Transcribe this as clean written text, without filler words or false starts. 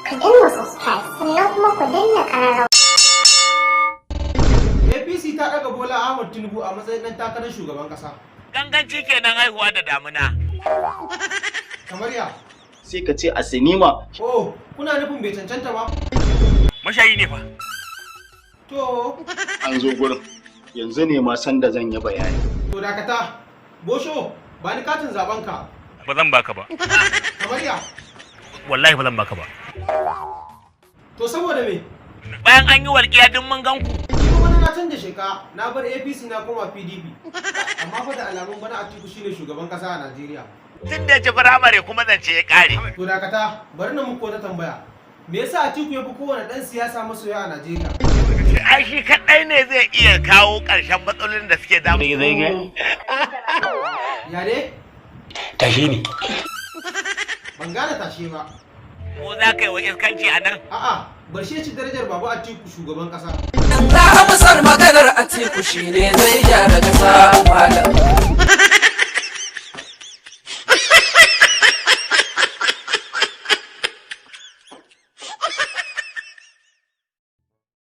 Ku danna subscribe, sannan kuma ku danna ƙararrawa. APC ta ɗaga Bola Ahmad Tinubu a matsayin ɗan takarar shugaban ƙasa. Ganganci kenan haihuwa da damuna. Kamar ya? Sai ka ce a sinima. Oh, kuna nufin bai cancanta ba? Mashayi ne fa. To, An zo gurin, yanzu ne ma sanda zan yi bayani. To dakata. Bosho, ba ni katin zaben ka. Ba zan baka ba. Kamar ya? Wallahi ba zan baka ba. To saboda me? Bayan an yi walƙiya duk mun gan ku. Ni kuma na canza sheka, na bar APC na koma PDP. Amma fa da alamun bana Atiku shine shugaban ƙasa a Najeriya. Tun da ya ci firamare kuma zance ya ƙare. To dakata, bari na muku wata tambaya. Me yasa Atiku ya fi kowane ɗan siyasa masoya a Najeriya? Ai shi kaɗai ne zai iya kawo ƙarshen matsalolin da suke damu. Ya ne? Tashi ne. Ban gane tashe ba. Mu za ka yi wa iskanci a nan. A'a, bar shi ya ci darajar Baba Atiku shugaban ƙasa. Ta amsar maganar Atiku shine zai gyara kasa, malam.